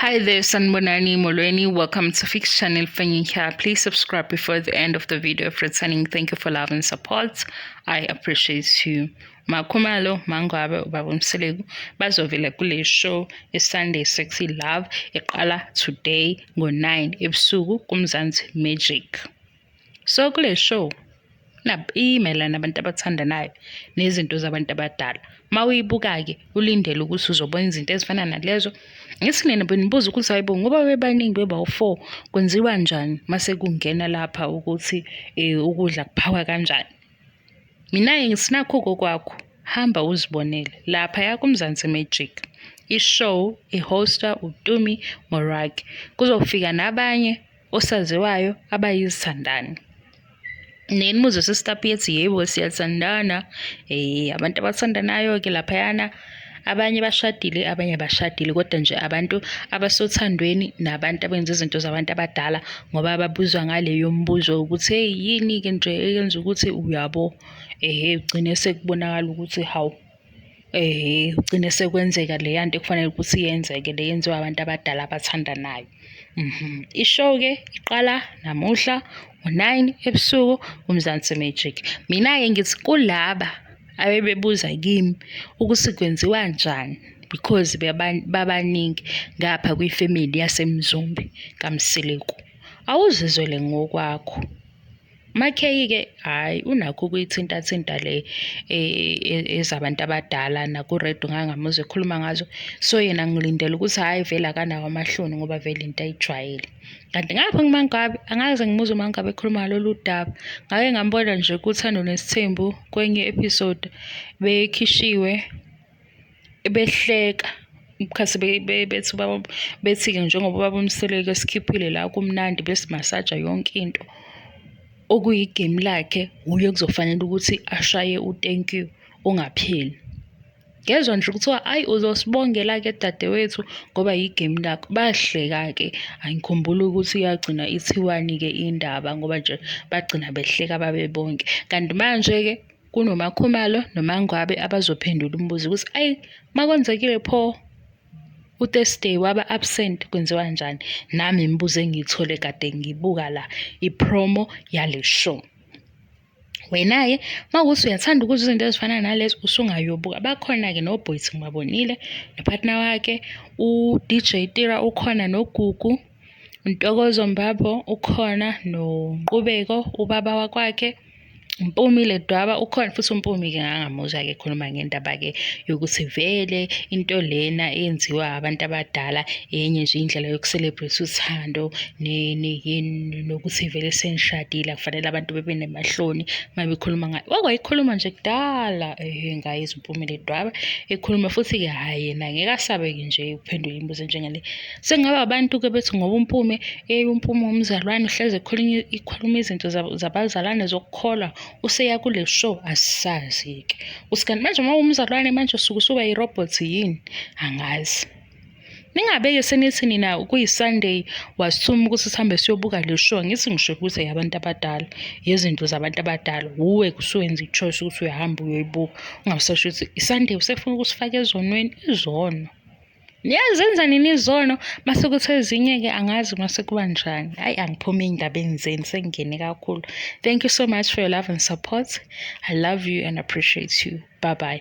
Hi there, Sanbonani Molweni. Welcome to Fix Channel Fanyika. Please subscribe before the end of the video. If returning, thank you for love and support. I appreciate you. MaKhumalo, MaNgwabe, ubaba uMseleku bazovela kule show i-Sunday Sexy Love eqala today ngo-9 ebusuku kuMzansi Magic. So kule show imayelana nabantu abathandanayo nezinto zabantu abadala. Uma uyibuka-ke ulindele ukuthi uzobona izinto ezifana nalezo. Ngithi nina benibuza ukuthi hayi bo ngoba bebaningi bebawu-four kwenziwa njani mase kungena lapha ukuthi ukudla kuphakwa kanjani. Mina-ke ngisinakho kokwakho, hamba uzibonele laphaya kuMzansi Magic. I-show i-hosta uTumi Morake. Kuzofika nabanye osaziwayo abayizithandani. Nenimuze sister ethi yebo siyathandana, abantu abathandanayo-ke laphayana abanye bashadile abanye abashadile kodwa nje abantu abasothandweni nabantu abenza izinto zabantu abadala ngoba babuzwa ngaleyo mbuzo ukuthi hey yini-ke nje eyenza ukuthi uyabo ehe ugcine sekubonakala ukuthi hawu ehe ugcine sekwenzeka leya nto ekufanele ukuthi yenzeke le yenziwa abantu abadala abathandanayo. I-show-ke iqala namuhla ngo-9 ebusuku kuMzansi Magic. Mina-ke ngithi kulaba abebebuza kimi ukuthi kwenziwa njani because babaningi ngapha kwifemeli yaseMzumbe kaMseleku. Awuzizwele ngokwakho. Makheyi-ke hhayi unakho ukuyithinta-thinta le ezabantu abadala nakuredo ngake ngamuzwa ekhuluma ngazo. So yena ngilindele ukuthi hhayi vele akanawo amahloni ngoba vele into ayijwayele. Kanti ngapha kuMaNgwabe angikaze ngimuzwe uMaNgwabe ekhuluma ngalolu daba. Ngake ngambona nje kuThando Nesithembu kwenye episode bekhishiwe behleka ubukhathi bethi bethi-ke njengoba ubaba uMseleku esikhiphile la kumnandi besimasaja yonke into. Okuyigemu lakhe wuye okuzofanele ukuthi ashaye u-thank you ungapheli. Ngezwa nje kuthiwa ayi uzosibongela-ke dadewethu ngoba yigemu lakho. Bahleka-ke, angikhumbuli ukuthi yagcina ithiwani-ke indaba ngoba nje bagcina behleka babe bonke. Kanti manje-ke kunoMaKhumalo noMaNgwabe abazophendula umbuzo ukuthi ayi makwenzekile pho uThursday waba absent kwenziwa njani? Nami imibuzo engiyithole kade ngibuka la i-promo yale show. Wena-ke uma kuwukuthi uyathanda ukuzwa izinto ezifana nalezo usungayobuka. Bakhona-ke noBoity ngibabonile no-partner wakhe, u-D_J Tira ukhona noGugu, uNtokozo Mbabo ukhona noNqubeko ubaba wakwakhe. Mpumi Ledwaba ukhona futhi uMpumi-ke ngangamuzwa-ke ekhuluma ngendaba-ke yokuthi vele into lena eyenziwa abantu abadala enye nje indlela yoku-celebrate uthando nokuthi vele senishadile akufanele abantu bebe nemahloni uma bekhuluma ngayo. Wake wayikhuluma nje kudala ngayizwa uMpumi Ledwaba ekhuluma futhi-ke hhayi yena ngeke asabe-ke nje ukuphendula imibuzo enjengale. Sengaba abantu-ke bethi ngoba uMpume uMpume umzalwane uhlezi ekhuluma izinto zabazalwane zokukholwa useya kule show asisazi-ke. Uthi kanti manje uma uwumzalwane manje usuke usuba yi-robot yini? Angazi. Ningabeke senithi nina kuyi-Sunday wasithuma ukuthi sihambe siyobuka le show. Angithi ngisho ukuthi eyabantu abadala, yezinto zabantu abadala. Wuwe usuwenza i-choice ukuthi uyahamba uyoyibuka. Ungabusasho ukuthi i-Sunday usefuna ukusifaka ezonweni, izono. Niyazenza nini izono mase kuthi ezinye-ke angazi mase kuba njani. Hhayi angiphumi ey'ndabeni zenu sengingene kakhulu. Thank you so much for your love and support. I love you and appreciate you. Bye bye.